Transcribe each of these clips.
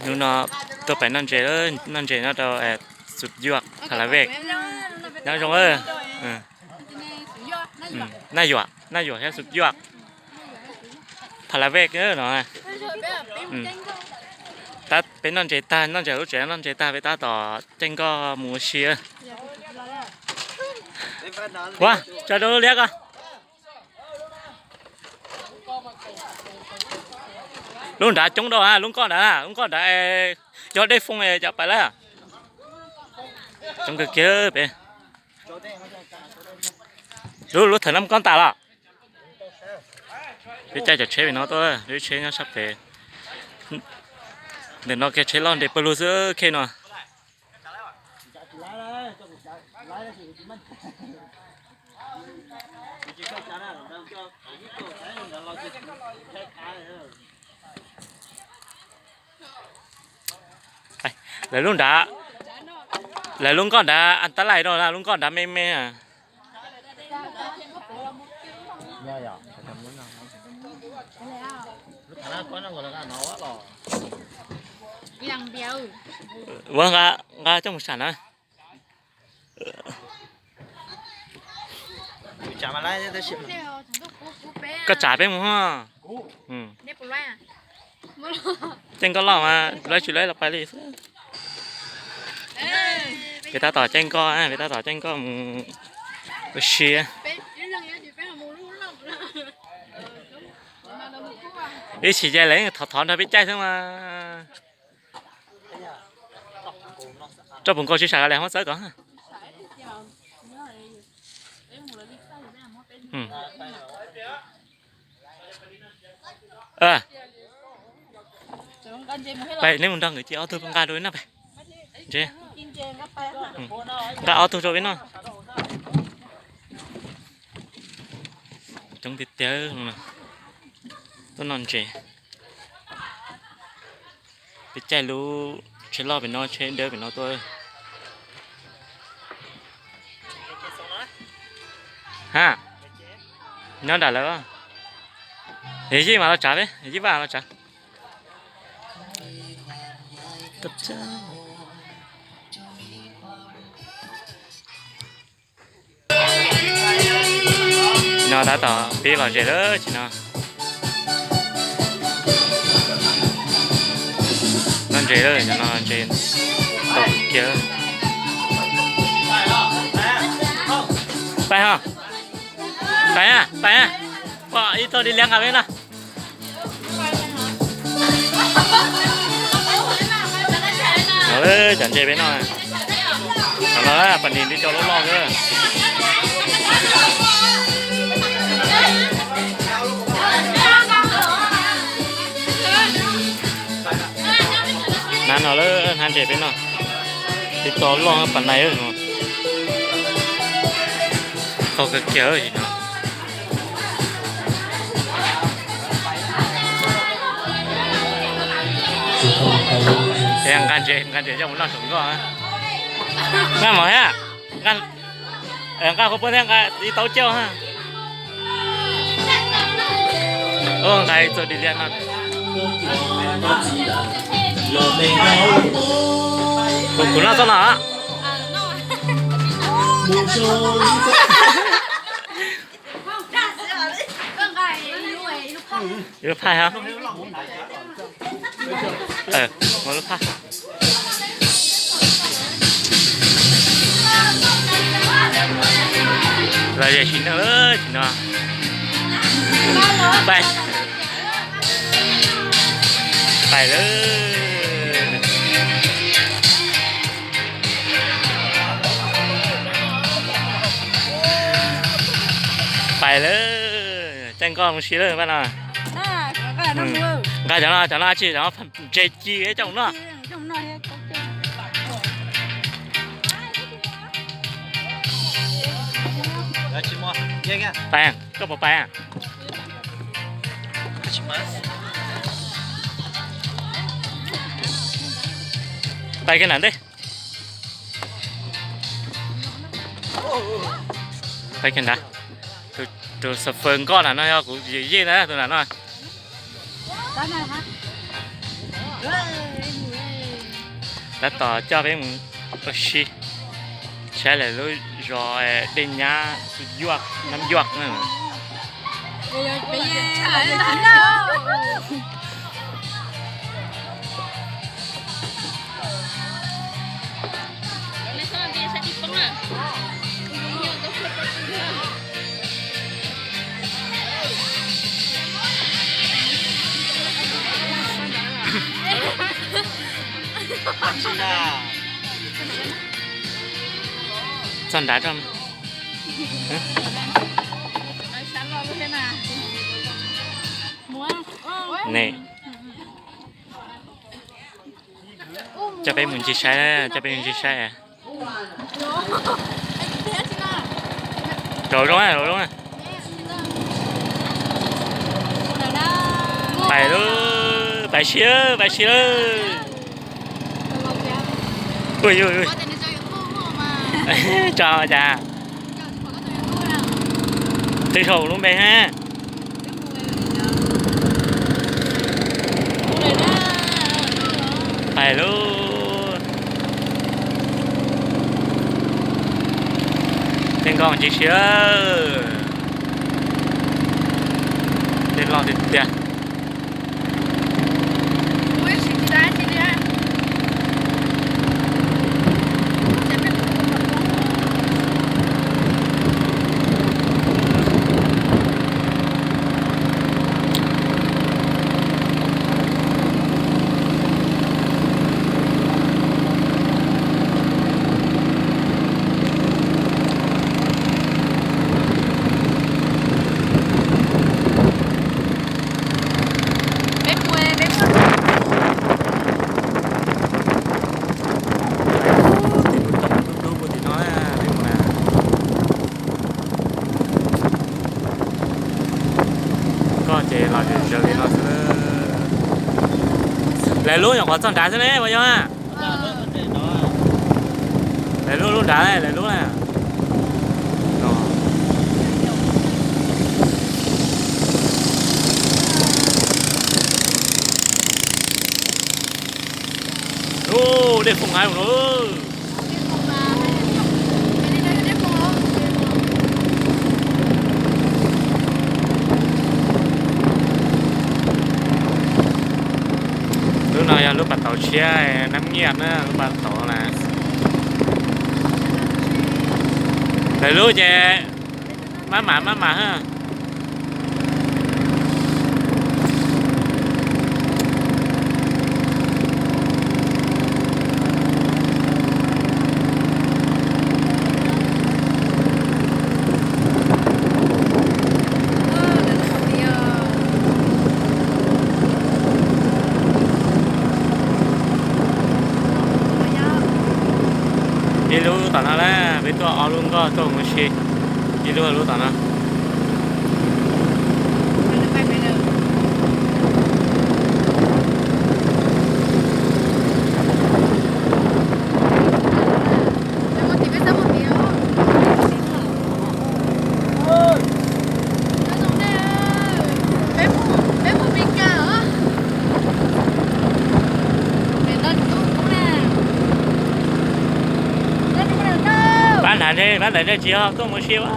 Hnub no tuaj pem noj ntses, noj ntses nyob rau Xuv Yuaj Pha La Vej. Nyob zoo, Naj Yuam, Naj Yuam thiab Xuv Yuaj Pha La Vej no. Peb noj ntses tag, noj ntses lub tsev, noj ntses tag peb tab tom caij nkoj mus ua si. Ua, tso rau liab ko. Lub nrad coob dua, lub nkoj nrad, lub nkoj nrad yog dej foob es cas pais lawm. Coob kawg kiag peb. Lub, lub thawv nab kob tas los. Peb caij cov tsheb pem no tuaj, lub tsheb nyob sab pem. Ntawm no kiag tsheb loj nres pawg lug xwb khej no. Lawv lub nrad, lawv lub nkoj nrad an tab laim no, lub nkoj nrad me me. Ua nqa, nqa coj mus sam na. Koj tsav peb mus. Caij nkoj loj mas lawv tsis lawv los pais li xwb. Peb tab tom caij nkoj, peb tab tom caij nkoj mus ua si. Ib sim ces lawv thov thov nrog peb caij xwb mas. Roj pus nkaus tsis sam li hov txawb ko. Pais, neb mus nrog nkawd cia ob tug nqa rau peb noj pais. Nqa ob tug rau peb noj. Coob tiag tiag, tuaj noj ntses. Peb caij lub tsheb loj pem no, tsheb dawb pem no tuaj. Ha, nyob nram lawv. Yij mas los tsav peb, yij vaj los tsav. No tab tom pib lom zem lawm tsis no. Noj ntses lawm, no ntses tau kiag. Pais ho, pais, pais, pom ib tug di liab nqa peb no. Cov ntses peb noj, cov no pas nis nti cov loj loj xwb. Hnab no lawm, hnab ntses peb noj, nti cov loj pas nais. Qaug kawg kiag no. Nqa ntses, nqa ntses coj mus noj saum nkoj. Nqa mov thiab, nqa kua puab thiab, nqa ib taub cauj ha. Nqa ib txoj di liab no. Kuv, kuv noj txoj no. Ib lub phaj hab. Muab lub phaj. Los zem sim neej lawm tsis no. Pais, pais lawm. Pais lawm, caij nkoj mus si lawm pab no. Nqa cov no, cov no tsis, cov no ntses ci coj mus noj. Pais, koj puas pais? Pais kiag nram ntej. Pais kiag nrad. Tus xav fawm nkoj nram no yog kuv yawm yij ntag, tus nram no. Tab tom coj peb mus ua si saib lawv lub zos Dej Nyab Yuaj, Nab Yuaj na. Txog nrad rau. Ne, coj peb mus ncig saib, coj peb mus ncig saib. Rau zoo, rau zoo. Pais lawm, pais si lawm, pais si lawm. Ui, ui, ui. Tso cas. Qhib saum lub npe ha. Pais lawm. Tej nkoj ntsis siab. Tej loj tiag tiag. Tim lub roob dub dub tim no na, peb mus na. Koj ces los zom zaws li no xwb. Lawv lub nyuam qhuav txog nrad xwb ne, puas yog? Lawv lub, lub nrad, lawv lub na. Ub, dej foom heev no. Lub no yog lub pas tauv tshiab Nab Nyiaj na, lub pas tauv na. Lawv lub ces mab mam mab mam ha. Ib lub tom no na, peb tuaj ob lub nkoj tuaj mus ua si. Ib lub lub tom no. Pab nrad, pab ntawd tsis yog tuaj mus si ua.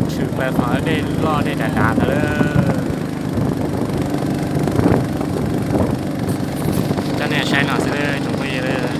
Tshwm plaws qhov dej loj dej dav dav ntawd lawm. Coj nej saib no xwb tsoom phooj ywg.